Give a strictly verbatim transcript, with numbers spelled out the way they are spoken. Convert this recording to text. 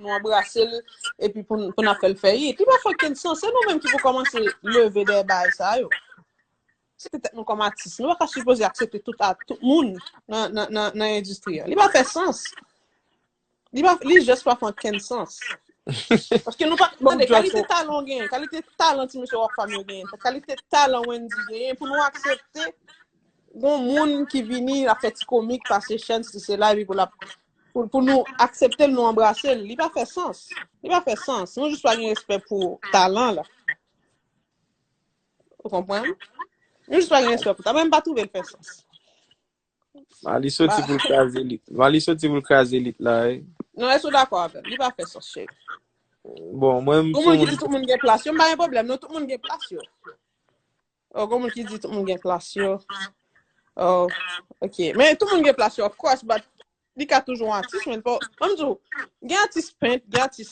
nou anbrase l, epi pou, pou n ap fè l fè it. Li pa fè okenn sans. Se nou menm ki pou kòmanse leve dèyè bagay sa yo. Se te tèt nou kòm atis. Nou pa ka sipoze aksepte tout, a, tout moun nan, nan, nan, nan endistri a. Li pa fè sans. Li pa, li just pa fè okenn sans. Paske nou pa, tande, kalite talan w genyen, kalite talan ti mesye Rockfam yo genyen, kalite talan Wendy genyen, pou nou aksepte gon moun ki vini, l ap fè ti komik, pase chèn, si se la, epi pou l ap, pou, pou nou aksepte l, nou anbrase l, li pa fè sans. Li pa fè sans. Nou jis pa gen respè pou talan la. Ou konprann? Nou jis pa gen respè pou talan. Mwen, m pa twouve l fè sans. Mali soti pou l kraze lit. Mali soti pou l kraze lit la, wi. Non, èske w dakò avè m? Li pa fè sans, cheri. Bon, mwen, m Gon moun ki di tout moun gen plas yo, m pa gen pwoblèm, non, tout moun gen plas yo. Oh, gon moun ki di tout moun gen plas yo. Oh, ok. Men tout moun gen plas yo, of course, but li ka toujou yon atis, men pa, ann di w, gen atis pent, gen atis